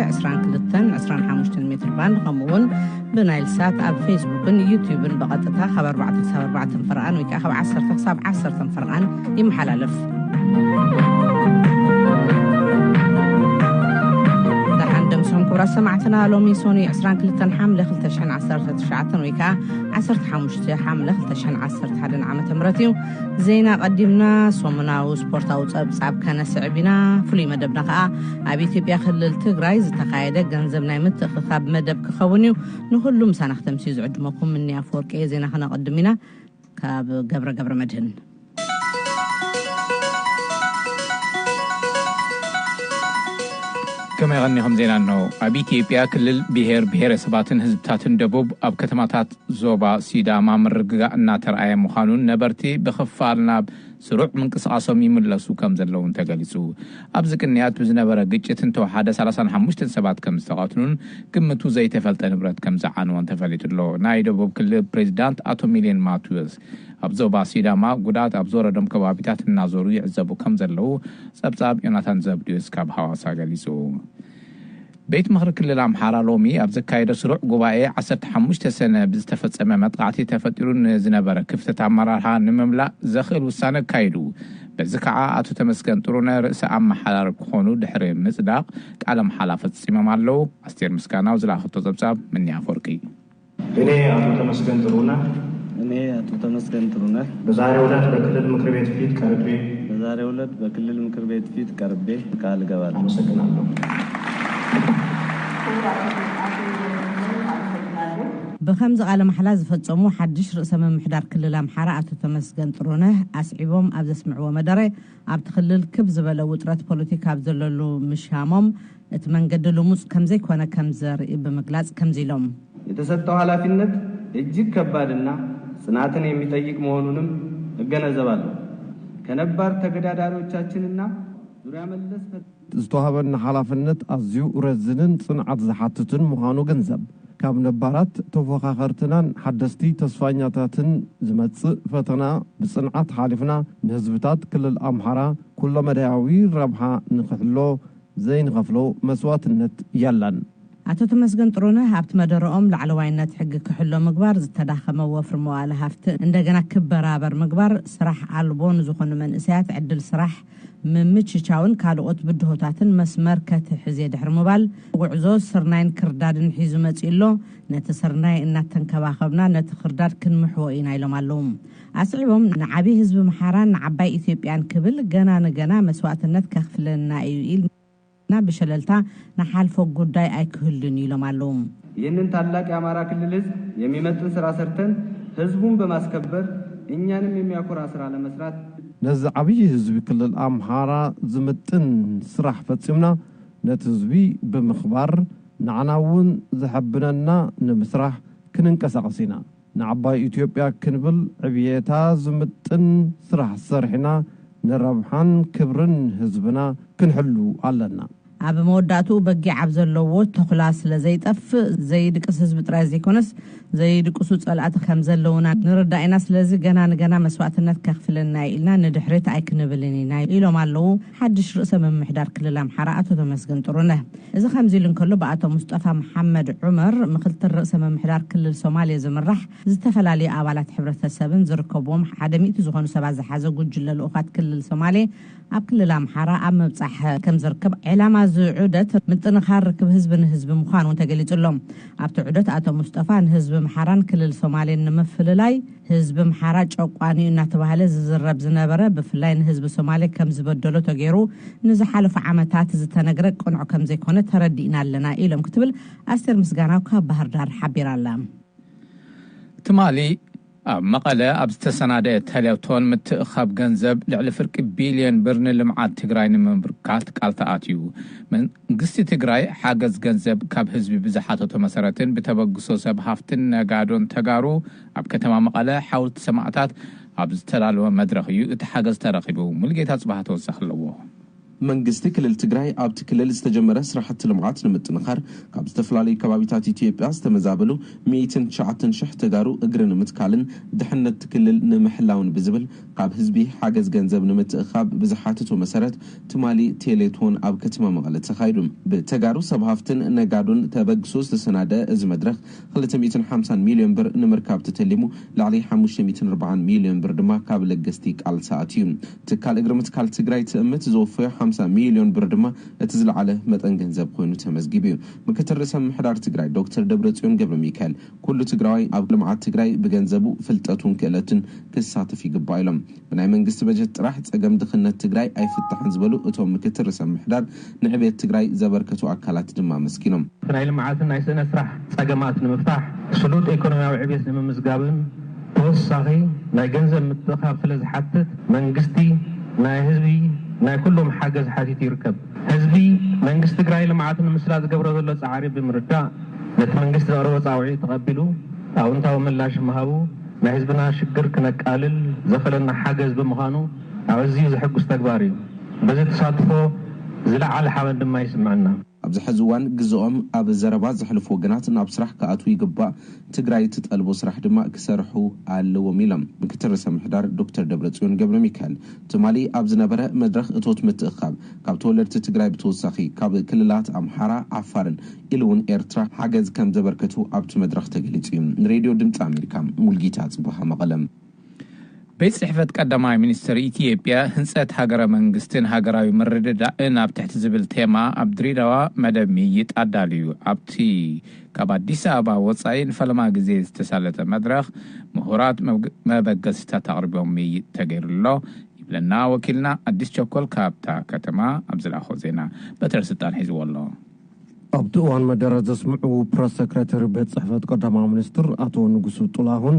ዕስራን ክልተን ዕስራን ሓሙሽተን ሜትር ባንድ፣ ከምኡ እውን ብናይል ሳት ኣብ ፌስቡክን ዩቲዩብን ብቐጥታ ካብ ኣርባዕተ ክሳብ ኣርባዕተ ፈርቓን ወይ ከዓ ካብ ዓሰርተ ክሳብ ዓሰርተ ፈርቓን ይመሓላለፍ። ደሓን ደምስኹም ክቡራት ሰማዕትና፣ ሎሚ ሶኒ ዕስራን ክልተን ሓምለ ክልተ ሽሕን ዓሰርተ ትሽዓተን ወይ ከዓ ዓሰርተ ሓሙሽተ ሓምለ ክልተ ሽሕን ዓሰርተ ሓደን ዓመተ ምህረት እዩ። ዜና ቀዲምና፣ ሰሙናዊ ስፖርታዊ ጸብጻብ ከነስዕብ ኢና። ፍሉይ መደብና ከኣ ኣብ ኢትዮጵያ ክልል ትግራይ ዝተኻየደ ገንዘብ ናይ ምትእኽኻብ መደብ ክኸውን እዩ። ንኹሉ ምሳና ክተምስዩ ዝዕድመኩም ምንያ ኣፈወርቂ እየ። ዜና ከነቐድም ኢና። ካብ ገብረ ገብረ መድህን። ከመይ ቀኒኹም? ዜና ነው። ኣብ ኢትዮጵያ ክልል ብሔር ብሔረሰባትን ህዝብታትን ደቡብ ኣብ ከተማታት ዞባ ሲዳማ ምርግጋእ እናተረኣየ ምዃኑን ነበርቲ ብኽፋል ናብ ስሩዕ ምንቅስቓሶም ይምለሱ ከም ዘለውን ተገሊጹ። ኣብዚ ቅንያት ብዝነበረ ግጭት እንተወሓደ ሰላሳን ሓሙሽተን ሰባት ከም ዝተቐትሉን ግምቱ ዘይተፈልጠ ንብረት ከም ዝዓነወን ተፈሊጡ ኣሎ። ናይ ደቡብ ክልል ፕሬዚዳንት ኣቶ ሚሊዮን ማቱስ ኣብ ዞባ ሲዳማ ጉዳት ኣብ ዝወረዶም ከባቢታት እናዞሩ ይዕዘቡ ከም ዘለዉ ጸብጻብ ዮናታን ዘብድዮስ ካብ ሃዋሳ ገሊጹ። ቤት ምኽሪ ክልል ኣምሓራ ሎሚ ኣብ ዘካየዶ ስሩዕ ጉባኤ ዓሰርተ ሓሙሽተ ሰነ ብዝተፈጸመ መጥቃዕቲ ተፈጢሩ ንዝነበረ ክፍተት ኣመራርሓ ንምምላእ ዘኽእል ውሳነ ኣካይዱ። በዚ ከዓ ኣቶ ተመስገን ጥሩነ ርእሰ ኣመሓዳሪ ክኾኑ ድሕሪ ምጽዳቕ ቃለ መሓላ ፈጺሞም ኣለዉ። ኣስቴር ምስጋናው ዝለኣኸቶ ጸብጻብ ምንያ ኣፈወርቂ። እኔ አቶ ተመስገን ጥሩነህ እኔ አቶ ተመስገን ጥሩነህ በዛሬው ዕለት በክልል ምክር ቤት ፊት ቀርቤ በዛሬው ዕለት በክልል ምክር ቤት ፊት ቀርቤ ቃል እገባለሁ። አመሰግናለሁ። ብኸምዚ ቃለ መሓላ ዝፈጸሙ ሓድሽ ርእሰ ምምሕዳር ክልል ኣምሓራ ኣቶ ተመስገን ጥሩነህ ኣስዒቦም ኣብ ዘስምዕዎ መደረ፣ ኣብቲ ክልል ክብ ዝበለ ውጥረት ፖለቲካ ኣብ ዘለሉ ምሻሞም፣ እቲ መንገዲ ልሙጽ ከምዘይኮነ ከም ዘርኢ ብምግላጽ ከምዚ ኢሎም። የተሰጠው ኃላፊነት እጅግ ከባድና ጽናትን የሚጠይቅ መሆኑንም እገነዘባለሁ። ከነባር ተገዳዳሪዎቻችንና ዙሪያ መለስ ፈ- ዝተዋህበና ሓላፍነት ኣዝዩ ረዝንን ጽንዓት ዝሓትትን ምዃኑ ግንዘብ። ካብ ነባራት ተፎኻኸርትናን ሓደስቲ ተስፋኛታትን ዝመጽእ ፈተና ብጽንዓት ሓሊፍና፣ ንህዝብታት ክልል ኣምሓራ ኩሎ መዳያዊ ረብሓ ንኽሕሎ ዘይንኸፍሎ መስዋእትነት የለን። ኣቶ ተመስገን ጥሩነህ ኣብቲ መደረኦም ላዕለዋይነት ሕጊ ክሕሎ ምግባር፣ ዝተዳኸመ ወፍሪ መዋእለ ሃፍቲ እንደገና ክበራበር ምግባር፣ ስራሕ ኣልቦ ንዝኾኑ መንእሰያት ዕድል ስራሕ ምምችቻውን ካልኦት ብድሆታትን መስመር ከትሕዝ እየ ድሕሪ ምባል፣ ጉዕዞ ስርናይን ክርዳድን ሒዙ መጺኡ ኣሎ። ነቲ ስርናይ እናተንከባኸብና ነቲ ክርዳድ ክንምሕዎ ኢና ኢሎም ኣለዉ። ኣስዒቦም ንዓብዪ ህዝቢ ምሓራን ንዓባይ ኢትዮጵያን ክብል ገና ንገና መስዋእትነት ከኽፍለና እዩ ኢልና ብሸለልታ ንሓልፎ ጉዳይ ኣይክህሉን ኢሎም ኣለዉ። ይህንን ታላቅ የአማራ ክልል ህዝብ የሚመጥን ስራ ሰርተን ህዝቡን በማስከበር እኛንም የሚያኮራ ስራ ለመስራት ነዚ ዓብዪ ህዝቢ ክልል ኣምሓራ ዝምጥን ስራሕ ፈጺምና ነቲ ህዝቢ ብምኽባር ንዓና እውን ዘሐብነና ንምስራሕ ክንንቀሳቐስ ኢና። ንዓባይ ኢትዮጵያ ክንብል ዕብየታ ዝምጥን ስራሕ ሰሪሕና ንረብሓን ክብርን ህዝብና ክንሕሉ ኣለና። ኣብ መወዳእትኡ በጊዕ ኣብ ዘለዎ ተኹላ ስለ ዘይጠፍእ ዘይድቅስ ህዝቢ ጥራይ ዘይኮነስ ዘይድቅሱ ጸላእቲ ከም ዘለውና ንርዳእ ኢና። ስለዚ ገና ንገና መስዋእትነት ከኽፍለና እዩ ኢልና ንድሕሪት ኣይክንብልን ኢና ኢሎም ኣለዉ ሓድሽ ርእሰ ምምሕዳር ክልል ኣምሓራ ኣቶ ተመስገን ጥሩነህ። እዚ ከምዚ ኢሉ እንከሎ ብኣቶ ሙስጠፋ መሓመድ ዑመር ምኽትል ርእሰ ምምሕዳር ክልል ሶማሌ ዝምራሕ ዝተፈላለዩ ኣባላት ሕብረተሰብን ዝርከብዎም ሓደ ሚእቲ ዝኾኑ ሰባት ዝሓዘ ጉጅለ ልኡኻት ክልል ሶማሌ ኣብ ክልል ኣምሓራ ኣብ ምብጻሕ ከም ዝርከብ ዕላማ እዚ ዑደት ምጥንኻር ርክብ ህዝቢ ንህዝቢ ምዃኑ እውን ተገሊጹ ኣሎ። ኣብቲ ዑደት ኣቶ ሙስጠፋ ንህዝቢ ኣምሓራን ክልል ሶማሌን ንምፍልላይ ህዝቢ ኣምሓራ ጨቋኒ እዩ እናተባህለ ዝዝረብ ዝነበረ ብፍላይ ንህዝቢ ሶማሌ ከም ዝበደሎ ተገይሩ ንዝሓለፉ ዓመታት ዝተነግረ ቅኑዕ ከም ዘይኮነ ተረዲእና ኣለና ኢሎም ክትብል ኣስቴር ምስጋናው ካብ ባህር ዳር ሓቢራ ኣላ። ትማሊ ኣብ መቐለ ኣብ ዝተሰናደአ ቴሌቶን ምትእኻብ ገንዘብ ልዕሊ ፍርቂ ቢልዮን ብር ንልምዓት ትግራይ ንምብርካት ቃል ተኣትዩ። መንግስቲ ትግራይ ሓገዝ ገንዘብ ካብ ህዝቢ ብዝሓተቶ መሰረትን ብተበግሶ ሰብ ሃፍትን ነጋዶን ተጋሩ ኣብ ከተማ መቐለ ሓወልቲ ሰማእታት ኣብ ዝተዳለወ መድረኽ እዩ እቲ ሓገዝ ተረኺቡ። ሙሉጌታ ጽባህ ተወሳኺ ኣለዎ። መንግስቲ ክልል ትግራይ ኣብቲ ክልል ዝተጀመረ ስራሕቲ ልምዓት ንምጥንኻር ካብ ዝተፈላለዩ ከባቢታት ኢትዮጵያ ዝተመዛበሉ ሚእትን ትሽዓተን ሽሕ ተጋሩ እግሪ ንምትካልን ድሕነት ክልል ንምሕላውን ብዝብል ካብ ህዝቢ ሓገዝ ገንዘብ ንምትእኻብ ብዝሓተቶ መሰረት ትማሊ ቴሌቶን ኣብ ከተማ መቐለ ተኻይዱ። ብተጋሩ ሰብ ሃፍትን ነጋዶን ተበግሶ ዝተሰናደ እዚ መድረኽ ክልተ ሚእትን ሓምሳን ሚልዮን ብር ንምርካብ ተተሊሙ፣ ልዕሊ ሓሙሽተ ሚእትን ኣርባዓን ሚልዮን ብር ድማ ካብ ለገስቲ ቃል ሰኣት እዩ። ትካል እግሪ ምትካል ትግራይ ትእምት ዘወፈዮ ሓምሳ ሚልዮን ብር ድማ እቲ ዝለዓለ መጠን ገንዘብ ኮይኑ ተመዝጊቡ እዩ። ምክትል ርእሰ ምምሕዳር ትግራይ ዶክተር ደብረጽዮን ገብረ ሚካኤል፣ ኩሉ ትግራዋይ ኣብ ልምዓት ትግራይ ብገንዘቡ፣ ፍልጠቱን ክእለቱን ክሳተፍ ይግባእ ኢሎም። ብናይ መንግስቲ በጀት ጥራሕ ጸገም ድኽነት ትግራይ ኣይፍታሕን ዝበሉ እቶም ምክትል ርእሰ ምምሕዳር፣ ንዕቤት ትግራይ ዘበርከቱ ኣካላት ድማ ኣመስጊኖም። ናይ ልምዓትን ናይ ስእነ ስራሕ ጸገማት ንምፍታሕ፣ ስሉጥ ኢኮኖሚያዊ ዕቤት ንምምዝጋብን ተወሳኺ ናይ ገንዘብ ምትእኻብ ስለ ዝሓትት፣ መንግስቲ ናይ ህዝቢ ናይ ኩሎም ሓገዝ ሓቲቱ ይርከብ። ህዝቢ መንግስቲ ትግራይ ልምዓት ንምስላ ዝገብሮ ዘሎ ጻዕሪ ብምርዳእ፣ ነቲ መንግስቲ ዘቕረቦ ጻውዒት ተቐቢሉ ኣውንታዊ ምላሽ ምሃቡ፣ ናይ ህዝብና ሽግር ክነቃልል ዘኸለና ሓገዝ ብምዃኑ ኣዝዩ ዘሐጉስ ተግባር እዩ። በዚ ተሳትፎ ዝለዓለ ሓበን ድማ ይስምዐና። ኣብዚ ሕዚ እዋን ግዝኦም ኣብ ዘረባ ዘሕልፉ ወገናት ናብ ስራሕ ክኣትዉ ይግባእ፣ ትግራይ ትጠልቦ ስራሕ ድማ ክሰርሑ ኣለዎም ኢሎም ምክትል ርእሰ ምምሕዳር ዶክተር ደብረጽዮን ገብረ ሚካኤል። ትማሊ ኣብ ዝነበረ መድረኽ እቶት ምትእኻብ፣ ካብ ተወለድቲ ትግራይ ብተወሳኺ ካብ ክልላት ኣምሓራ፣ ዓፋርን ኢሉ እውን ኤርትራ ሓገዝ ከም ዘበርከቱ ኣብቲ መድረኽ ተገሊጹ እዩ። ንሬድዮ ድምፂ ኣሜሪካ፣ ሙልጌታ ጽቡሃ፣ መቐለም። ቤት ጽሕፈት ቀዳማይ ሚኒስትር ኢትዮጵያ፣ ህንጸት ሃገረ መንግስትን ሃገራዊ ምርድዳእን ኣብ ትሕቲ ዝብል ቴማ ኣብ ድሬዳዋ መደብ ምይይጥ ኣዳልዩ። ኣብቲ ካብ ኣዲስ ኣበባ ወጻኢ ንፈለማ ግዜ ዝተሳለጠ መድረኽ፣ ምሁራት መብግ-፣ መበገሲታት ኣቕሪቦም ምይይጥ ተገይሩሎ ይብለና ወኪልና ኣዲስ ቸኮል ካብታ ከተማ ኣብ ዝለኣኾ ዜና። በትረ ስልጣን ሒዝዎ ኣሎ። ኣብቲ እዋን መደረ ዘስምዑ ፕረስ ሰክረተሪ ቤት ጽሕፈት ቀዳማይ ሚኒስትር ኣቶ ንጉሱ ጥላሁን፣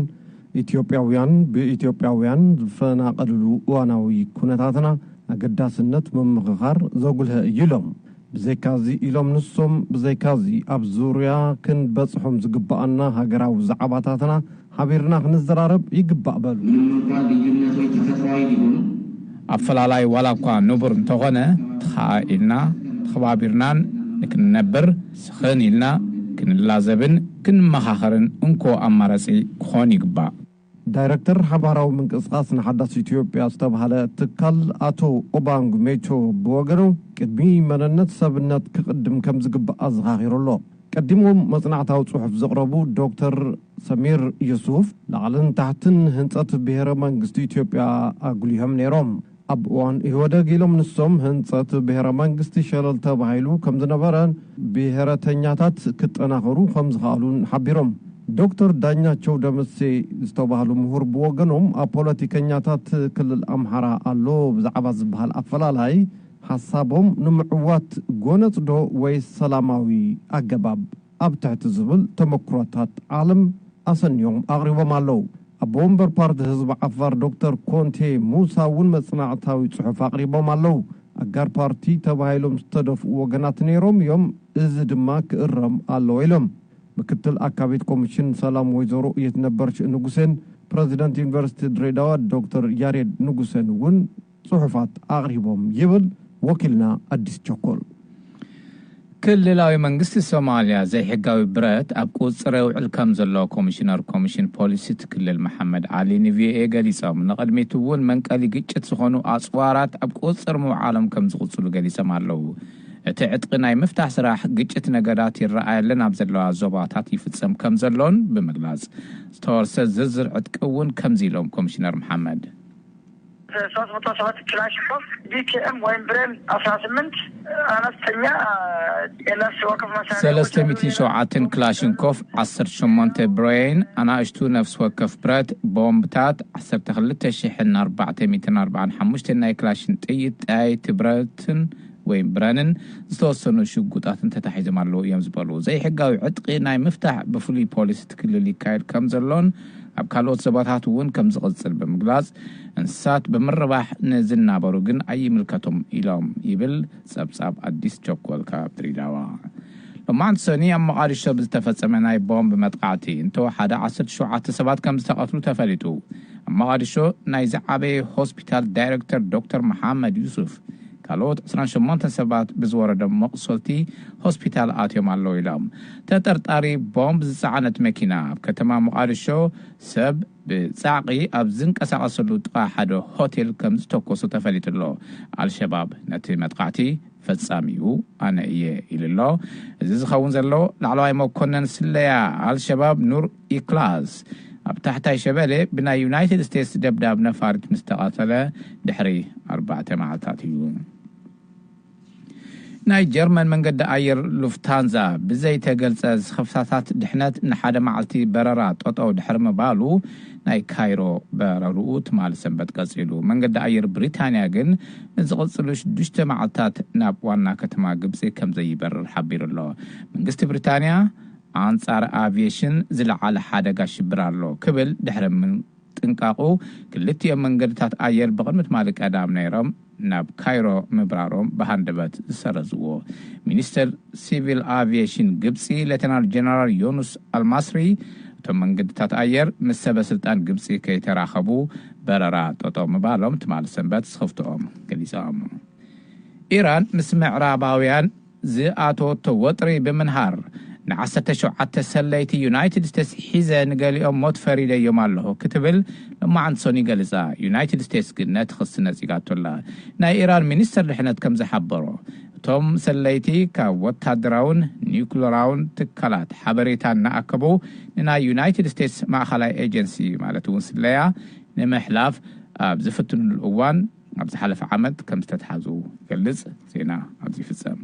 ኢትዮጵያውያን ብኢትዮጵያውያን ዝፈናቐልሉ እዋናዊ ኩነታትና ኣገዳስነት ምምኽኻር ዘጉልሀ እዩ ኢሎም። ብዘይካዚ ኢሎም ንሶም፣ ብዘይካዚ ኣብ ዙርያ ክንበጽሖም ዝግብኣና ሃገራዊ ዛዕባታትና ሓቢርና ክንዘራረብ ይግባእ በሉ። ምንም እንኳን ልዩነቶች ተፈጥሯዊ ቢሆኑም፣ ኣፈላላይ ዋላ እኳ ንቡር እንተኾነ፣ ተኸኣኢልና ተኸባቢርናን ንክንነብር ስኽን ኢልና ክንላዘብን ክንመኻኸርን እንኮ ኣማራጺ ክኾን ይግባእ። ዳይረክተር ሓባራዊ ምንቅስቓስ ንሓዳስ ኢትዮጵያ ዝተባህለ ትካል ኣቶ ኦባንግ ሜቾ ብወገኑ፣ ቅድሚ መንነት ሰብነት ክቕድም ከም ዝግባእ ኣዘኻኺሩ ኣሎ። ቀዲሞም መጽናዕታዊ ጽሑፍ ዘቕረቡ ዶክተር ሰሚር ዩሱፍ፣ ላዕልን ታሕትን ህንጸት ብሔረ መንግስቲ ኢትዮጵያ ኣጉሊሆም ነይሮም። ኣብ እዋን ኢህወደግ ኢሎም ንሶም፣ ህንጸት ብሔረ መንግስቲ ሸለል ተባሂሉ ከም ዝነበረን ብሔረተኛታት ክጠናኸሩ ከም ዝኸኣሉን ሓቢሮም። ዶክተር ዳኛቸው ደምሴ ዝተባህሉ ምሁር ብወገኖም፣ ኣብ ፖለቲከኛታት ክልል ኣምሓራ ኣሎ ብዛዕባ ዝበሃል ኣፈላላይ ሓሳቦም ንምዕዋት ጎነጽ ዶ ወይስ ሰላማዊ ኣገባብ ኣብ ትሕቲ ዝብል ተመክሮታት ዓለም ኣሰንዮም ኣቕሪቦም ኣለዉ። ኣቦ ወንበር ፓርቲ ህዝቢ ዓፋር ዶክተር ኮንቴ ሙሳ እውን መጽናዕታዊ ጽሑፍ ኣቕሪቦም ኣለዉ። ኣጋር ፓርቲ ተባሂሎም ዝተደፍኡ ወገናት ነይሮም እዮም፣ እዚ ድማ ክእረም ኣለዎ ኢሎም። ምክትል ኣካቢት ኮሚሽን ሰላም ወይዘሮ የትነበርች ንጉሴን ፕረዚደንት ዩኒቨርሲቲ ድሬዳዋ ዶክተር ያሬድ ንጉሴን እውን ጽሑፋት ኣቕሪቦም ይብል ወኪልና ኣዲስ ቸኮል። ክልላዊ መንግስቲ ሶማልያ ዘይሕጋዊ ብረት ኣብ ቁጽጽር የውዕል ከም ዘሎ ኮሚሽነር ኮሚሽን ፖሊሲ እቲ ክልል መሓመድ ዓሊ ንቪኦኤ ገሊጾም። ንቕድሚት እውን መንቀሊ ግጭት ዝኾኑ ኣጽዋራት ኣብ ቁጽጽር ምውዓሎም ከም ዝቕጽሉ ገሊጾም ኣለዉ። እቲ ዕጥቂ ናይ ምፍታሕ ስራሕ ግጭት ነገዳት ይረኣየለን ኣብ ዘለዋ ዞባታት ይፍጸም ከም ዘሎን ብምግላጽ፣ ዝተወርሰ ዝርዝር ዕጥቂ እውን ከምዚ ኢሎም ኮሚሽነር መሓመድ። ሶስት መቶ ሰባት ክላሽንኮቭ፣ ቢ ኬ ኤም ወይም ብሬን አስራ ስምንት፣ አነስተኛ የነፍስ ወከፍ መሳሪያዎች፣ ሰለስተ ሚእትን ሸውዓተን ክላሽንኮቭ፣ ዓሰርተ ሸሞንተ ብሬን፣ ኣናእሽቱ ነፍሲ ወከፍ ብረት፣ ቦምብታት፣ ዓሰርተ ክልተ ሽሕን ኣርባዕተ ሚእትን ኣርባዓን ሓሙሽተን ናይ ክላሽን ጥይት፣ ጠያይቲ ብረትን ወይ ብረንን ዝተወሰኑ ሽጉጣትን ተታሒዞም ኣለዉ እዮም ዝበሉ። ዘይሕጋዊ ዕጥቂ ናይ ምፍታሕ ብፍሉይ ፖሊስ እቲ ክልል ይካየድ ከም ዘሎን ኣብ ካልኦት ዞባታት እውን ከም ዝቕጽል ብምግላጽ፣ እንስሳት ብምርባሕ ንዝናበሩ ግን ኣይምልከቶም ኢሎም ይብል ጸብጻብ ኣዲስ ቸኮል ካብ ድሬዳዋ። ሎማዕንቲ ሰኒ ኣብ መቓዲሾ ብዝተፈጸመ ናይ ቦምብ መጥቃዕቲ እንተወሓደ ዓሰርተ ሸውዓተ ሰባት ከም ዝተቐትሉ ተፈሊጡ። ኣብ መቓዲሾ ናይ ዝዓበየ ሆስፒታል ዳይረክተር ዶክተር መሓመድ ዩሱፍ፣ ካልኦት ዕስራን ሸሞንተን ሰባት ብዝወረዶም መቑሰልቲ ሆስፒታል ኣትዮም ኣለዉ ኢሎም። ተጠርጣሪ ቦምብ ዝጸዓነት መኪና ኣብ ከተማ ሞቓዲሾ ሰብ ብጻዕቒ ኣብ ዝንቀሳቐሰሉ ጥቓ ሓደ ሆቴል ከም ዝተኮሱ ተፈሊጡ ኣሎ። ኣልሸባብ ነቲ መጥቃዕቲ ፈጻሚኡ ኣነ እየ ኢሉ ኣሎ። እዚ ዝኸውን ዘሎ ላዕለዋይ መኮነን ስለያ ኣልሸባብ ኑር ኢክላስ ኣብ ታሕታይ ሸበሌ ብናይ ዩናይትድ ስቴትስ ደብዳብ ነፋሪት ምስ ተቐተለ ድሕሪ ኣርባዕተ መዓልታት እዩ። ናይ ጀርመን መንገዲ ኣየር ሉፍታንዛ ብዘይተገልጸ ስኽፍታታት ድሕነት ንሓደ መዓልቲ በረራ ጠጠው ድሕሪ ምባሉ ናይ ካይሮ በረርኡ ትማሊ ሰንበት ቀጺሉ። መንገዲ ኣየር ብሪታንያ ግን ንዝቕጽሉ ሽዱሽተ መዓልታት ናብ ዋና ከተማ ግብጺ ከም ዘይበርር ሓቢሩ ኣሎ። መንግስቲ ብሪታንያ ኣንጻር ኣቪዬሽን ዝለዓለ ሓደጋ ሽብር ኣሎ ክብል ድሕሪ ምጥንቃቑ ክልቲኦም መንገድታት ኣየር ብቕድሚ ትማሊ ቀዳም ነይሮም ናብ ካይሮ ምብራሮም ብሃንደበት ዝሰረዝዎ። ሚኒስተር ሲቪል ኣቪዬሽን ግብጺ ሌተናል ጀነራል ዮኑስ ኣልማስሪ እቶም መንገድታት ኣየር ምስ ሰበ ስልጣን ግብጺ ከይተራኸቡ በረራ ጠጠው ምባሎም ትማሊ ሰንበት ስኽፍትኦም ገሊጾም። ኢራን ምስ ምዕራባውያን ዝኣተወቶ ወጥሪ ብምንሃር ንዓሰርተ ሸውዓተ ሰለይቲ ዩናይትድ ስቴትስ ሒዘ ንገሊኦም ሞት ፈሪደዮም ኣለኹ ክትብል ሎማዓንቲ ሰኑይ ገሊጻ። ዩናይትድ ስቴትስ ግን ነቲ ክሲ ነጺጋቶ ኣላ። ናይ ኢራን ሚኒስተር ድሕነት ከም ዝሓበሮ እቶም ሰለይቲ ካብ ወታደራውን ኒውክለራውን ትካላት ሓበሬታ እናኣከቡ ንናይ ዩናይትድ ስቴትስ ማእኸላይ ኤጀንሲ ማለት እውን ስለያ ንምሕላፍ ኣብ ዝፍትኑሉ እዋን ኣብ ዝሓለፈ ዓመት ከም ዝተትሓዙ ይገልጽ። ዜና ኣብዚ ይፍጸም።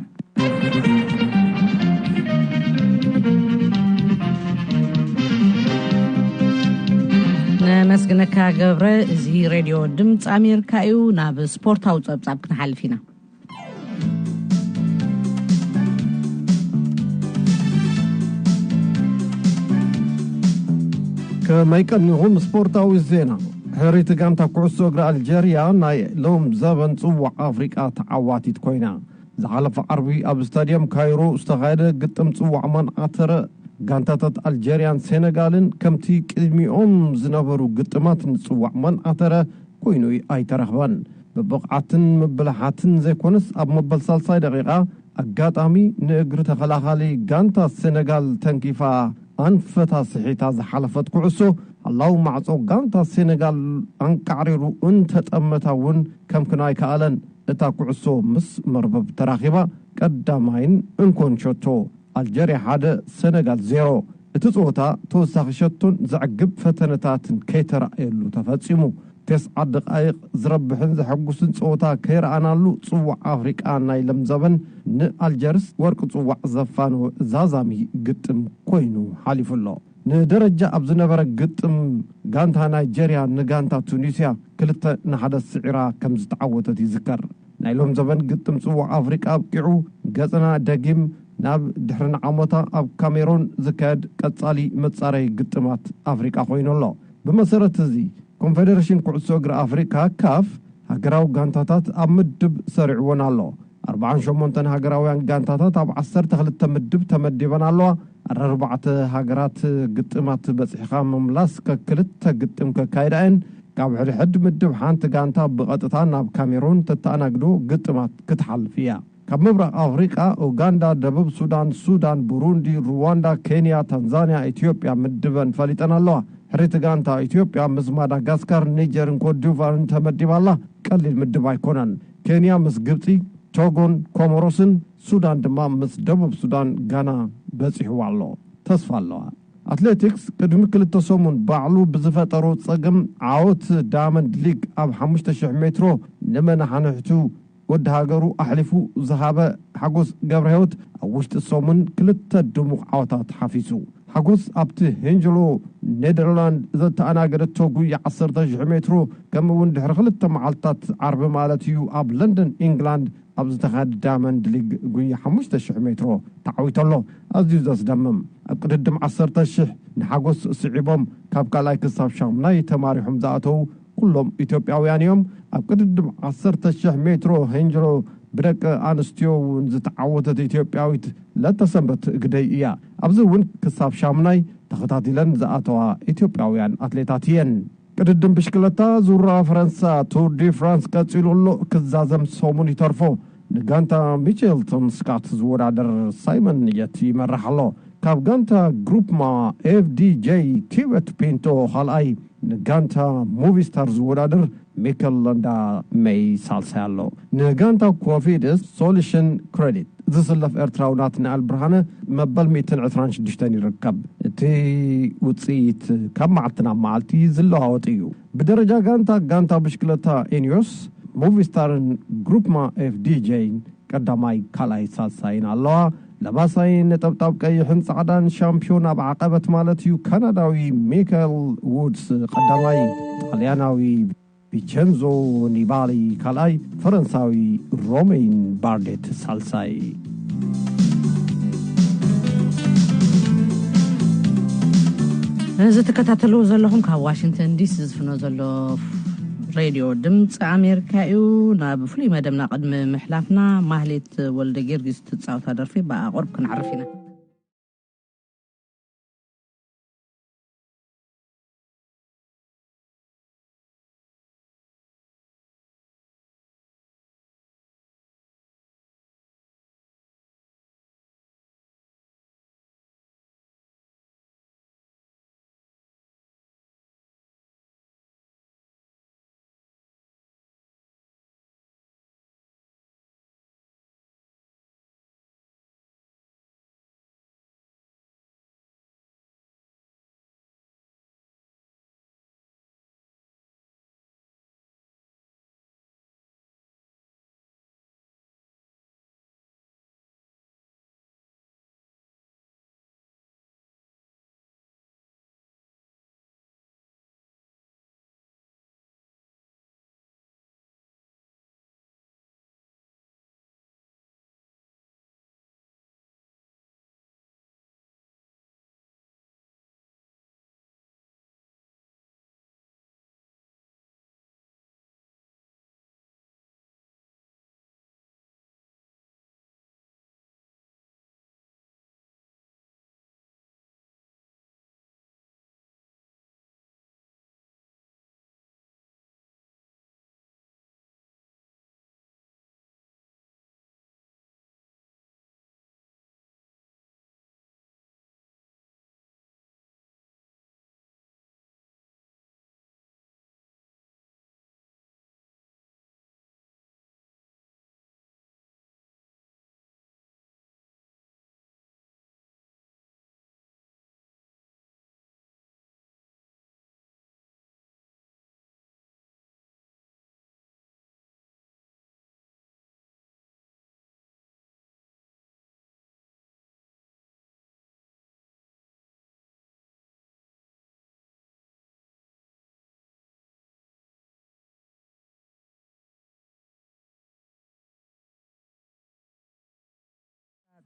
ነመስግነካ ገብረ። እዚ ሬድዮ ድምፂ ኣሜሪካ እዩ። ናብ ስፖርታዊ ፀብፃብ ክንሓልፍ ኢና። ከመይ ቀኒኹም? ስፖርታዊ ዜና። ሕሪት ጋንታ ኩዕሶ እግሪ ኣልጀርያ ናይ ሎም ዘበን ጽዋዕ ኣፍሪቃ ተዓዋቲት ኮይና። ዝሓለፈ ዓርቢ ኣብ ስታድየም ካይሮ ዝተኻየደ ግጥም ጽዋዕ ማንኣተረ ጋንታታት ኣልጀርያን ሴነጋልን ከምቲ ቅድሚኦም ዝነበሩ ግጥማት ንጽዋዕ ማንኣተረ ኮይኑ ኣይተረኽበን። ብብቕዓትን ምብልሓትን ዘይኮነስ ኣብ መበል ሳልሳይ ደቂቓ ኣጋጣሚ ንእግሪ ተኸላኻሊ ጋንታ ሴነጋል ተንኪፋ ኣንፈታ ስሒታ ዝሓለፈት ኩዕሶ፣ ሓላው ማዕጾ ጋንታ ሴነጋል ኣንቃዕሪሩ እንተጠመታ እውን ከምክን ኣይከኣለን። እታ ኩዕሶ ምስ መርበብ ተራኺባ ቀዳማይን እንኮን ሸቶ ኣልጀርያ ሓደ ሴነጋል ዜሮ። እቲ ጸወታ ተወሳኺ ሸቶን ዘዕግብ ፈተነታትን ከይተራእየሉ ተፈጺሙ። ተስዓ ደቓይቕ ዝረብሕን ዘሐጉስን ጸወታ ከይረኣናሉ ጽዋዕ ኣፍሪቃ ናይ ለምዘበን ንኣልጀርስ ወርቂ ጽዋዕ ዘፋነወ ዛዛሚ ግጥም ኮይኑ ሓሊፉ ኣሎ። ንደረጃ ኣብ ዝነበረ ግጥም ጋንታ ናይጀርያ ንጋንታ ቱኒስያ ክልተ ንሓደ ስዒራ ከም ዝተዓወተት ይዝከር። ናይ ሎም ዘበን ግጥም ጽዋዕ ኣፍሪቃ ኣብቂዑ ገጽና ደጊም ናብ ድሕሪ ንዓሞታ ኣብ ካሜሮን ዝካየድ ቀጻሊ መጻረይ ግጥማት ኣፍሪቃ ኮይኑ ኣሎ። ብመሰረት እዚ ኮንፌደሬሽን ኩዕሶ እግሪ ኣፍሪቃ ካፍ ሃገራዊ ጋንታታት ኣብ ምድብ ሰሪዕወን ኣሎ። ኣርባዓን ሸሞንተን ሃገራውያን ጋንታታት ኣብ ዓሰርተ ክልተ ምድብ ተመዲበን ኣለዋ። ኣርባዕተ ሃገራት ግጥማት በጺሕኻ ምምላስ ከክልተ ግጥም ከካይዳ እየን። ካብ ሕድሕድ ምድብ ሓንቲ ጋንታ ብቐጥታ ናብ ካሜሩን ተተኣናግዶ ግጥማት ክትሓልፍ እያ። ካብ ምብራቕ ኣፍሪቃ ኡጋንዳ፣ ደቡብ ሱዳን፣ ሱዳን፣ ብሩንዲ፣ ሩዋንዳ፣ ኬንያ፣ ታንዛንያ፣ ኢትዮጵያ ምድበን ፈሊጠን ኣለዋ። ሕሪት ጋንታ ኢትዮጵያ ምስ ማዳጋስካር፣ ኒጀርን ኮትዲቯርን ተመዲባ ኣላ። ቀሊል ምድብ ኣይኮነን። ኬንያ ምስ ግብጺ፣ ቶጎን ኮሞሮስን፣ ሱዳን ድማ ምስ ደቡብ ሱዳን፣ ጋና በጺሕዋ ኣሎ። ተስፋ ኣለዋ። ኣትሌቲክስ ቅድሚ ክልተ ሰሙን ባዕሉ ብዝፈጠሮ ጸገም ዓወት ዳያመንድ ሊግ ኣብ ሓሙሽተ ሽሕ ሜትሮ ንመናሓንሕቱ ወዲ ሃገሩ ኣሕሊፉ ዝሃበ ሓጎስ ገብረህይወት ኣብ ውሽጢ ሰሙን ክልተ ድሙቕ ዓወታት ሓፊሱ። ሓጎስ ኣብቲ ሄንጀሎ ኔደርላንድ ዘተኣናገደቶ ጉያ ዓሰርተ ሽሕ ሜትሮ ከምኡ እውን ድሕሪ ክልተ መዓልታት ዓርቢ ማለት እዩ ኣብ ለንደን ኢንግላንድ ኣብ ዝተኻየደ ዳያመንድ ሊግ ጉያ ሓሙሽተ ሽሕ ሜትሮ ተዓዊቱ ኣሎ። ኣዝዩ ዘስደምም ኣብ ቅድድም ዓሰርተ ሽሕ ንሓጎስ ስዒቦም ካብ ካልኣይ ክሳብ ሻሙናይ ተማሪሖም ዝኣተዉ ኩሎም ኢትዮጵያውያን እዮም። ኣብ ቅድድም ዓሰርተ ሽሕ ሜትሮ ሄንጅሮ ብደቂ ኣንስትዮ እውን ዝተዓወተት ኢትዮጵያዊት ለተሰንበት ግደይ እያ። ኣብዚ እውን ክሳብ ሻሙናይ ተኸታቲለን ዝኣተዋ ኢትዮጵያውያን ኣትሌታት እየን። ቅድድም ብሽክለታ ዙራ ፈረንሳ ቱር ዲ ፍራንስ ቀጺሉ ኣሎ። ክዛዘም ሰሙን ይተርፎ። ንጋንታ ሚቼልቶን ስካት ዝወዳደር ሳይመን የት ይመርሕ ኣሎ። ካብ ጋንታ ግሩፕ ማ ኤፍዲጄ ቲበት ፒንቶ ካልኣይ፣ ንጋንታ ሙቪስታር ዝወዳደር ሚከል ለንዳ መይ ሳልሳይ ኣሎ። ንጋንታ ኮፊድስ ሶሉሽን ክሬዲት ዝስለፍ ኤርትራዊ ናትናኤል ብርሃነ መበል ሚእትን ዕስራን ሽዱሽተን ይርከብ። እቲ ውጽኢት ካብ መዓልቲ ናብ መዓልቲ ዝለዋወጥ እዩ። ብደረጃ ጋንታ፣ ጋንታ ብሽክለታ ኢኒዮስ፣ ሙቪስታርን ግሩፕማ ኤፍዲጄን ቀዳማይ፣ ካልኣይ፣ ሳልሳይን ኣለዋ። ለባሳይ ነጠብጣብ ቀይሕን ጻዕዳን ሻምፒዮን ኣብ ዓቐበት ማለት እዩ። ካናዳዊ ሚካኤል ውድስ ቀዳማይ፣ ጣልያናዊ ቪቸንዞ ኒባሊ ካልኣይ፣ ፈረንሳዊ ሮሜን ባርዴት ሳልሳይ። እዚ ትከታተልዎ ዘለኹም ካብ ዋሽንግተን ዲሲ ዝፍኖ ዘሎ ሬድዮ ድምፂ ኣሜሪካ እዩ። ናብ ፍሉይ መደብና ቅድሚ ምሕላፍና፣ ማህሌት ወልደ ጊዮርጊስ ትፃወታ ደርፊ ብኣቕርብ ክንዓርፍ ኢና።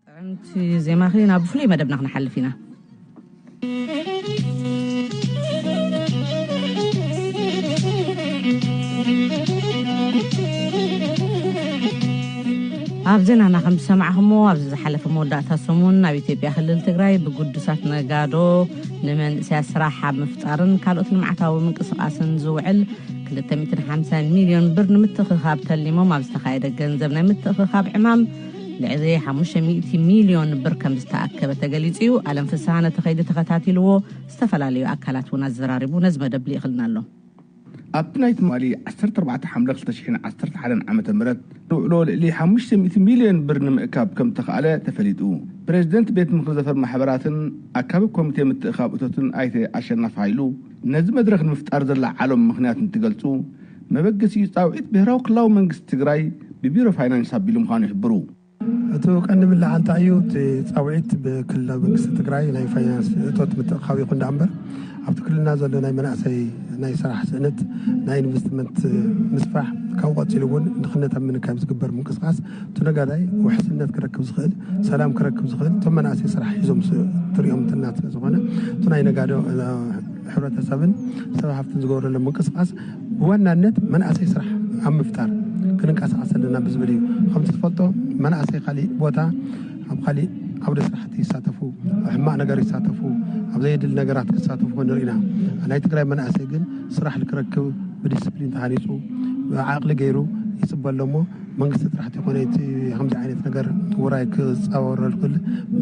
ጥዕምቲ ዜማኺ ናብ ፍሉይ መደብና ክንሓልፍ ኢና። ኣብ ዜናና ከም ዝሰማዕኹሞ፣ ኣብዚ ዝሓለፈ መወዳእታ ሰሙን ኣብ ኢትዮጵያ ክልል ትግራይ ብግዱሳት ነጋዶ ንመንእሰያት ስራሕ ኣብ ምፍጣርን ካልኦት ልምዓታዊ ምንቅስቃስን ዝውዕል ክልተ ሚእትን ሓምሳን ሚልዮን ብር ንምትእኽኻብ ተሊሞም ኣብ ዝተኻየደ ገንዘብ ናይ ምትእኽኻብ ዕማም ልዕሊ ሓሙሽተ ሚእቲ ሚልዮን ብር ከም ዝተኣከበ ተገሊጹ እዩ። ኣለም ፍስሃ ነቲ ከይዲ ተኸታቲልዎ፣ ዝተፈላለዩ ኣካላት እውን ኣዘራሪቡ ነዚ መደብ ልኢኽልና ኣሎ። ኣብቲ ናይ ትማሊ ዓሰርተ ኣርባዕተ ሓምለ ክልተ ሽሕን ዓሰርተ ሓደን ዓመተ ምህረት ዝውዕሎ ልዕሊ ሓሙሽተ ሚእቲ ሚልዮን ብር ንምእካብ ከም ተኻእለ ተፈሊጡ። ፕሬዚደንት ቤት ምኽሪ ዘፈር ማሕበራትን ኣካቢ ኮሚቴ ምትእኻብ እቶትን ኣይተ ኣሸናፊ ሃይሉ፣ ነዚ መድረኽ ንምፍጣር ዘላዓሎም ምኽንያት እንትገልጹ፣ መበገሲኡ ጻውዒት ብሄራዊ ክልላዊ መንግስቲ ትግራይ ብቢሮ ፋይናንስ ኣቢሉ ምዃኑ ይሕብሩ። እቲ ቀንዲ ምልዓ እንታይ እዩ? እቲ ጻውዒት ብክልላዊ መንግስቲ ትግራይ ናይ ፋይናንስ እቶት ምትእኻብ ይኹን ደኣ እምበር፣ ኣብቲ ክልልና ዘሎ ናይ መናእሰይ ናይ ስራሕ ስእነት፣ ናይ ኢንቨስትመንት ምስፋሕ፣ ካብኡ ቀጺሉ እውን ድኽነት ኣብ ምንካይ ዝግበር ምንቅስቃስ፣ እቲ ነጋዳይ ውሕስነት ክረክብ ዝኽእል፣ ሰላም ክረክብ ዝኽእል፣ እቶም መናእሰይ ስራሕ ሒዞም ስ-፣ ትሪኦም እንትና ስለ ዝኾነ፣ እቲ ናይ ነጋዶ፣ እ፣ ሕብረተሰብን ሰብ ሃፍትን ዝገብረሎም ምንቅስቃስ ብዋናነት መናእሰይ ስራሕ ኣብ ምፍጣር ክንንቀሳቐስ ኣለና ብዝብል እዩ። ከምቲ ትፈልጦ፣ መናእሰይ ካሊእ ቦታ ኣብ ካሊእ ዓውደ ስራሕቲ ይሳተፉ፣ ኣብ ሕማቕ ነገር ይሳተፉ፣ ኣብ ዘየድሊ ነገራት ክሳተፉ ንርኢ ኢና። ናይ ትግራይ መናእሰይ ግን ስራሕ ልክረክብ ብዲስፕሊን ተሃኒፁ ዓቕሊ ገይሩ ይፅበ ኣሎ እሞ መንግስቲ ጥራሕ ተይኮነ እቲ ከምዚ ዓይነት ነገር ውራይ ክፃወሮ ዝኽእል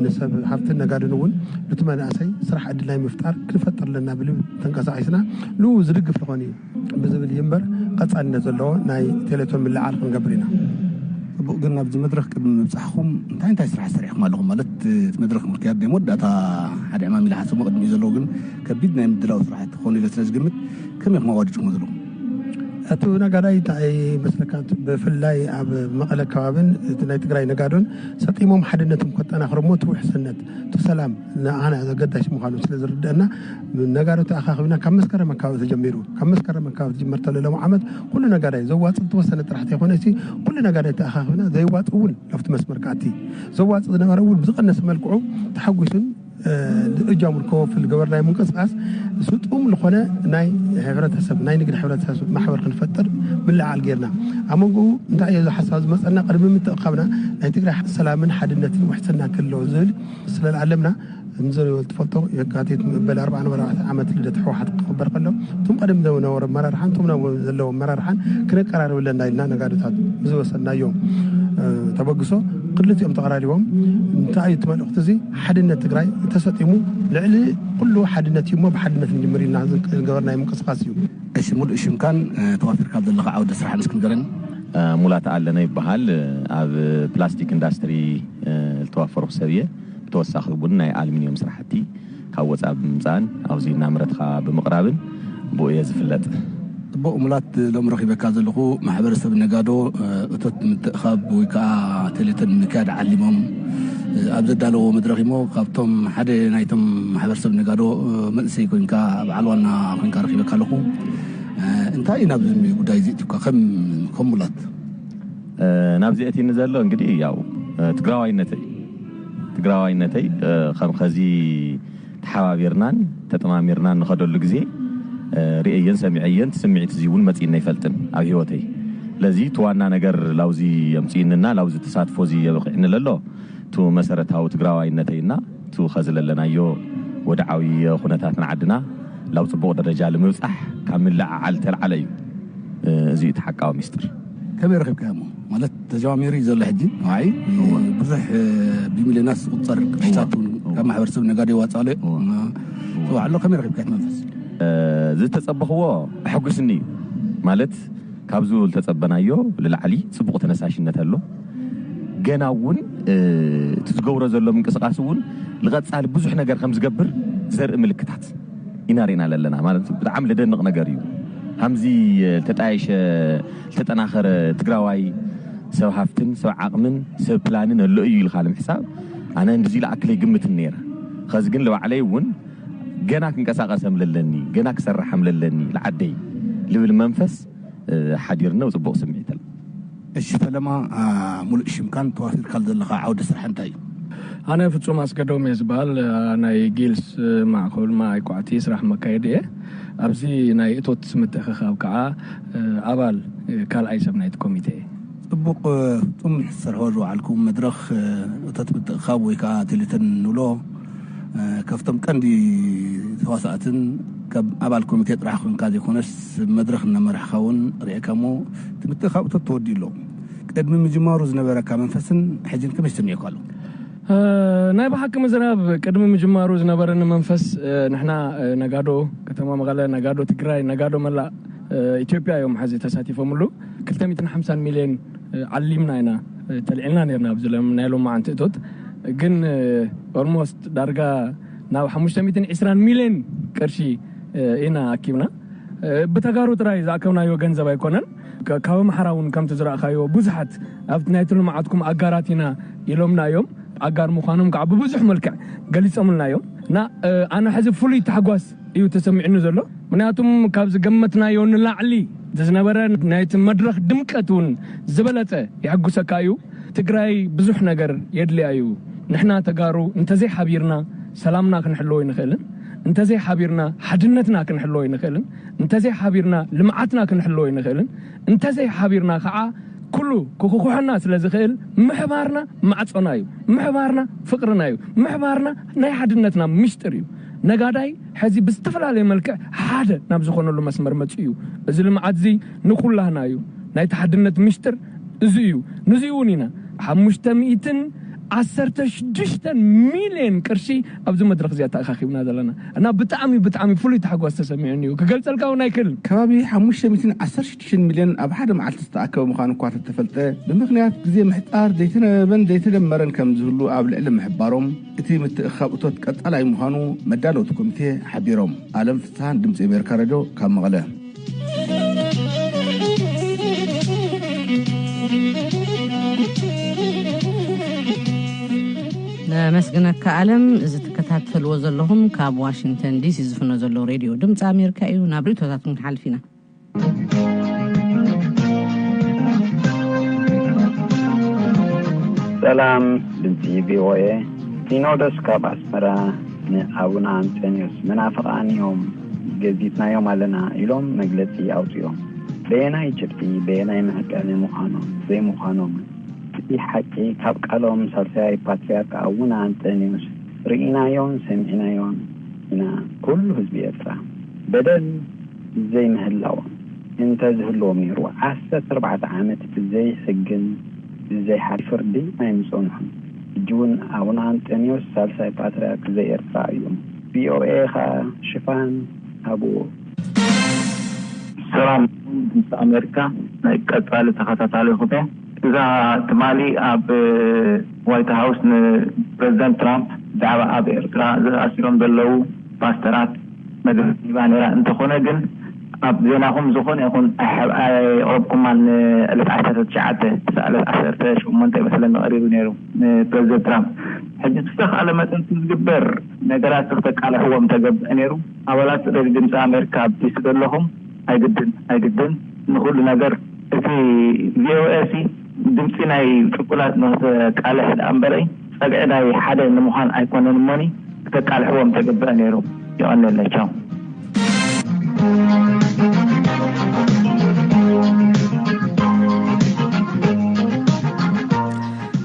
ንሰብ ሃፍትን ነጋድን እውን ነቲ መናእሰይ ስራሕ ዕድል ናይ ምፍጣር ክንፈጥር ኣለና ብልብ ተንቀሳቒስና ንኡ ዝድግፍ ዝኾነ እዩ ብዝብል እዩ እምበር ቀፃልነት ዘለዎ ናይ ቴሌቶን ምልዓል ክንገብር ኢና። ጽቡቕ፣ ግን ኣብዚ መድረኽ ቅድሚ ምብጻሕኹም እንታይ እንታይ ስራሕ ሰሪሕኩም ኣለኹም? ማለት እቲ መድረኽ ምክያድ ናይ መወዳእታ ሓደ ዕማም ኢለ ሓሰቦ ቅድሚኡ ዘለዉ ግን ከቢድ ናይ ምድላው ስራሕቲ ክኾኑ ኢለ ስለ ዝግምት ከመይ ኢኹም ኣዋዲድኩሞ ዘለኹም? እቲ ነጋዳይ እንታይ መስለካ? እቲ ብፍላይ ኣብ መቐለ ከባብን እቲ ናይ ትግራይ ነጋዶን ሰጢሞም ሓድነቶም ከጠናኽርሞ እቲ ውሕስነት፣ እቲ ሰላም ንኣና ዘገዳሽ ምዃኑ ስለ ዝርድአና ነጋዶ ተኣኻኺብና ካብ መስከረም ኣካባቢ ተጀሚሩ። ካብ መስከረም ኣካባቢ ትጅመር ተሎ ሎም ዓመት ኩሉ ነጋዳይ ዘዋፅእ ዝተወሰነ ጥራሕ ተይኮነ ሲ ኩሉ ነጋዳይ ተኣኻኺብና ዘይዋፅእ እውን ናብቲ መስመር ክኣቲ ዘዋፅእ ዝነበረ እውን ብዝቐነሰ መልክዑ ተሓጒሱን እጃሙ ከወፍል ገበርናይ ምንቅስቃስ ስጡም ዝኾነ ናይ ሕብረተሰብ ናይ ንግዲ ሕብረተሰብ ማሕበር ክንፈጥር ምልዓል ጌርና ኣብ መንጎኡ እንታይ እዮ ዝሓሳብ ዝመፀና ቅድሚ ምትእኻብና ናይ ትግራይ ሰላምን ሓድነትን ውሕስና ክህልዎ ዝብል ስለዝኣለምና ንዘለዎ ትፈልጦ የካቲት መበል ኣርባዓ ነበር ዓመት ልደት ህወሓት ክኽበር ከሎ እቶም ቀደም ዝነበሩ ኣመራርሓን እቶም ናብ ዘለዉ ኣመራርሓን ክነቀራርብ ኣለና ኢልና ነጋዶታት ዝወሰድናዮ ተበግሶ ክልቲኦም ተቐራሪቦም እንታይ እዩ እቲ መልእኽቲ እዚ ሓድነት ትግራይ ተሰጢሙ ልዕሊ ኩሉ ሓድነት እዩ እሞ ብሓድነት ንጅምር ኢልና ዝገበርናዮ ምንቅስቃስ እዩ። እሺ፣ ሙሉእ ሽምካን ተዋፊርካ ዘለኻ ዓውደ ስራሕ እስኪ ንገረኒ። ሙላት ኣለነ ይበሃል። ኣብ ፕላስቲክ ኢንዳስትሪ ዝተዋፈርኩ ሰብ እየ። ብተወሳኺ እውን ናይ ኣልሚንዮም ስራሕቲ ካብ ወፃኢ ብምምፃእን ኣብዚ እናምረትካ ብምቕራብን ብኡ እየ ዝፍለጥ። ጽቡቕ ሙላት፣ ሎም ረኺበካ ዘለኹ ማሕበረሰብ ነጋዶ እቶት ምትእኻብ ወይ ከዓ ቴሌቶን ምክያድ ዓሊሞም ኣብ ዘዳለዎ መድረኽ እሞ ካብቶም ሓደ ናይቶም ማሕበረሰብ ነጋዶ መንእሰይ ኮይንካ በዓል ዋና ኮይንካ ረኺበካ ኣለኹ። እንታይ እዩ ናብዚ ጉዳይ እዚ እትካ ከም ከም ሙላት? ናብዚ እቲኒ ዘሎ እንግዲህ ያው ትግራዋይነተይ ትግራዋይነተይ ከም ከዚ ተሓባቢርናን ተጠማሚርናን ንኸደሉ ግዜ ርእየየን ሰሚዐየን ስምዒት እዚ እውን መፂእና ይፈልጥን ኣብ ህይወተይ። ስለዚ እቲ ዋና ነገር ላውዚ የምፅእንና ላውዚ ተሳትፎ እዚ የበቂዕኒ ለሎ እቲ መሰረታዊ ትግራዋይነተይና እቲ ኸዚ ለለናዮ ወድዓዊ ኩነታት ንዓድና ላብ ፅቡቕ ደረጃ ልምብፃሕ ካብ ምልዓዓል ተልዓለ እዩ። እዚ እቲ ሓቃዊ ሚስጥር። ከመይ ረኺብካዮ እሞ ማለት ተጀማሚሩ እዩ ዘሎ ሕጂ ንዓይ ብዙሕ ብሚልዮናት ዝቁፀር ቅርሽታት እውን ካብ ማሕበረሰብ ነጋዶ ይዋፅእ ኣሎ። ዝዋዕ ኣሎ ከመይ ረኺብካዮ እቲ መንፈስ? ዝተፀበኽዎ ኣሐጉስኒ እዩ ማለት ካብዚ ዝተፀበናዮ ልላዕሊ ፅቡቕ ተነሳሽነት ኣሎ። ገና እውን እቲ ዝገብሮ ዘሎ ምንቅስቃስ እውን ንቐፃሊ ብዙሕ ነገር ከም ዝገብር ዘርኢ ምልክታት ኢና ርኢና ኣለና ማለት ብጣዕሚ ለደንቕ ነገር እዩ። ከምዚ ዝተጣየሸ ዝተጠናኸረ ትግራዋይ ሰብ ሃፍትን ሰብ ዓቕምን ሰብ ፕላንን ኣሎ እዩ ኢልካ ንምሕሳብ ኣነ እንድዚ ለኣክል ኣይግምትን ነይረ። ኸዚ ግን ልባዕለይ እውን ገና ክንቀሳቀሰም ለለኒ ገና ክሰርሓም ለለኒ ለዓደይ ልብል መንፈስ ሓዲርነ ጽቡቕ ስምዒት ኣሎ። እሺ ፈለማ፣ ሙሉእ ሽምካን ተዋፊርካል ዘለኻ ዓውዲ ስራሕ እንታይ እዩ? ኣነ ፍጹም ኣስገዶም እየ ዝበሃል። ናይ ጊልስ ማእኸል ማይ ኳዕቲ ስራሕ መካየዲ እየ። ኣብዚ ናይ እቶት ምትእኽኻብ ከዓ ኣባል ካልኣይ ሰብ ናይቲ ኮሚቴ እየ። ጽቡቕ። ፍጹም ትሰርሖ ዝወዓልኩም መድረኽ እቶት ምትእኽኻብ ወይ ከዓ ቴሌተን ንብሎ ካብቶም ቀንዲ ተዋሳእትን ካብ ኣባል ኮሚቴ ጥራሕ ኮንካ ዘይኮነስ መድረኽ እናመራሕኻ እውን ርኤካ እሞ እቲ ምትእኻብ እቶት ተወዲኡ ኣሎ። ቅድሚ ምጅማሩ ዝነበረካ መንፈስን ሕጅን ከመይ ስምዒካ ኣሎ? ናይ ብሓቂ ምዝራብ ቅድሚ ምጅማሩ ዝነበረኒ መንፈስ ንሕና ነጋዶ ከተማ መቐለ ነጋዶ ትግራይ ነጋዶ መላእ ኢትዮጵያ እዮም ሓዚ ተሳቲፎምሉ። ክልተ ሚእትን ሓምሳን ሚልዮን ዓሊምና ኢና ተልዒልና ነርና ኣብዚ ናይ ሎማዓንቲ እቶት ግን ኦልሞስት ዳርጋ ናብ ሓሙሽተ ሚእትን ዕስራን ሚልዮን ቅርሺ ኢና ኣኪብና። ብተጋሩ ጥራይ ዝኣከብናዮ ገንዘብ ኣይኮነን። ካብ ኣምሓራ እውን ከምቲ ዝረእኻዮ ብዙሓት ኣብቲ ናይቲ ልምዓትኩም ኣጋራት ኢና ኢሎምና እዮም። ኣጋር ምዃኖም ከዓ ብብዙሕ መልክዕ ገሊፆምልና እዮም እና ኣነ ሕዚ ፍሉይ ታሕጓስ እዩ ተሰሚዕኒ ዘሎ። ምክንያቱም ካብ ዝገመትናዮ ንላዕሊ ዝነበረ ናይቲ መድረኽ ድምቀት እውን ዝበለፀ የሐጉሰካ እዩ። ትግራይ ብዙሕ ነገር የድልያ እዩ። ንሕና ተጋሩ እንተዘይሓቢርና ሰላምና ክንሕልዎ ይንኽእልን እንተዘይሓቢርና ሓድነትና ክንሕልዎ ይንኽእልን እንተዘይሓቢርና ልምዓትና ክንሕልዎ ይንኽእልን እንተዘይሓቢርና ከዓ ኩሉ ክኩኩሐና ስለ ዝኽእል ምሕባርና ማዕፆና እዩ። ምሕባርና ፍቅርና እዩ። ምሕባርና ናይ ሓድነትና ምሽጥር እዩ። ነጋዳይ ሕዚ ብዝተፈላለየ መልክዕ ሓደ ናብ ዝኾነሉ መስመር መጺኡ እዩ። እዚ ልምዓት እዚ ንኹላህና እዩ። ናይቲ ሓድነት ምሽጥር እዚ እዩ። ንዚ እውን ኢና ሓሙሽተ ሚእትን ዓሰርተ ሽዱሽተን ሚልዮን ቅርሺ ኣብዚ መድረኽ እዚኣ ተኣኻኺብና ዘለና። እና ብጣዕሚ፣ ብጣዕሚ ፍሉይ ታሕጓስ ተሰሚዑኒ እዩ። ክገልጸልካ እውን ኣይክእልን። ከባቢ ሓሙሽተ ሚእትን ዓሰርተ ሽዱሽተ ሚልዮን ኣብ ሓደ መዓልቲ ዝተኣከበ ምዃኑ እኳ ተተፈልጠ፣ ብምኽንያት ግዜ ምሕጻር ዘይተነበበን ዘይተደመረን ከም ዝህሉ ኣብ ልዕሊ ምሕባሮም፣ እቲ ምትእኽኻብ እቶት ቀጻላይ ምዃኑ መዳለውቲ ኮሚቴ ሓቢሮም። ኣለም ፍስሃን ድምጺ ኣሜሪካ ሬድዮ ካብ መቐለ። ነመስግነካ ኣለም። እዚ ትከታተልዎ ዘለኹም ካብ ዋሽንግተን ዲሲ ዝፍኖ ዘሎ ሬድዮ ድምፂ ኣሜሪካ እዩ። ናብ ርእቶታትኩም ክንሓልፍ ኢና። ሰላም ድምፂ ቪኦኤ። ሲኖዶስ ካብ ኣስመራ ንኣቡነ ኣንጠንዮስ መናፍቓን እዮም፣ ገዚትናዮም ኣለና ኢሎም መግለፂ ኣውፂኦም። በየናይ ጭብጢ፣ በየናይ መዕቀኒ ምዃኖም ዘይምዃኖም እቲ ሓቂ ካብ ቃሎም ሳልሳይ ፓትርያርክ ኣቡነ ኣንጠንዮስ ርኢናዮን ሰሚዕናዮን ኢና። ኩሉ ህዝቢ ኤርትራ በደል ዘይምህላዎም እንተዝህልዎም ነይሩ፣ ዓሰርተ ኣርባዕተ ዓመት ብዘይ ሕግን ብዘይ ሓ-፣ ፍርዲ ኣይምጸንሑን። ሕጂ እውን ኣቡነ ኣንጠንዮስ ሳልሳይ ፓትርያርክ ዘኤርትራ እዮም። ቪኦኤ ኸኣ ሽፋን ሃብዎ። ሰላም ድምፂ ኣሜሪካ ናይ ቀፃሊ ተኸታታሊ ኹም። እዛ ትማሊ ኣብ ዋይት ሃውስ ንፕሬዚደንት ትራምፕ ብዛዕባ ኣብ ኤርትራ ዝኣሲሮም ዘለዉ ፓስተራት መግለፂ ሂባ ነይራ። እንተኾነ ግን ኣብ ዜናኹም ዝኾነ ይኹን ኣየቕረብኩማን። ንዕለት ዓሰርተ ትሽዓተ ክሳዕ ዕለት ዓሰርተ ሸሞንተ ይመስለኒ ቀሪቡ ነይሩ ንፕሬዚደንት ትራምፕ። ሕጂ ዝተኻእለ መጠን ዝግበር ነገራት ክተቃልሕዎም ተገብእ ነይሩ። ኣባላት ሬድዮ ድምፂ ኣሜሪካ ኣብ ዲሲ ዘለኹም ኣይግድን ኣይግድን ንኹሉ ነገር እቲ ቪኦኤ ሲ ድምፂ ናይ ጭቁናት ንክተቃልሕ ደኣ እምበረይ ጸግዒ ናይ ሓደ ንምዃን ኣይኮነን እሞኒ ክተቃልሕዎም ተገብአ ነይሩ። የቐንየለይ። ቻው።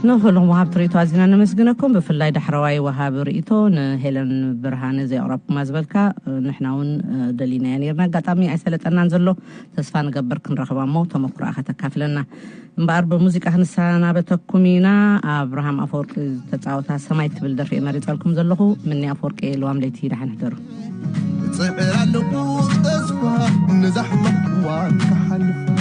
ንኹሎም ወሃብቲ ርእይቶ ኣዚና ነመስግነኩም። ብፍላይ ዳሕረዋይ ወሃቢ ርእይቶ ንሄለን ብርሃነ ዘየቕረብኩማ ዝበልካ፣ ንሕና እውን ደሊናዮ ነይርና። ኣጋጣሚ ኣይሰለጠናን ዘሎ፣ ተስፋ ንገብር ክንረኽባ እሞ ተመኩሮኣ ከተካፍለና። እምበኣር ብሙዚቃ ክንሰናበተኩም ኢና። ኣብርሃም ኣፈወርቂ ዝተፃወታ ሰማይ ትብል ደርፊ እየ መሪፀልኩም ዘለኹ። ምኒ ኣፈወርቂ፣ ልዋም ለይቲ፣ ደሓን ሕደሩ። ጽዕር ኣለዎ ተስፋ ነዛ ሕማቕ እዋን ክሓልፍ።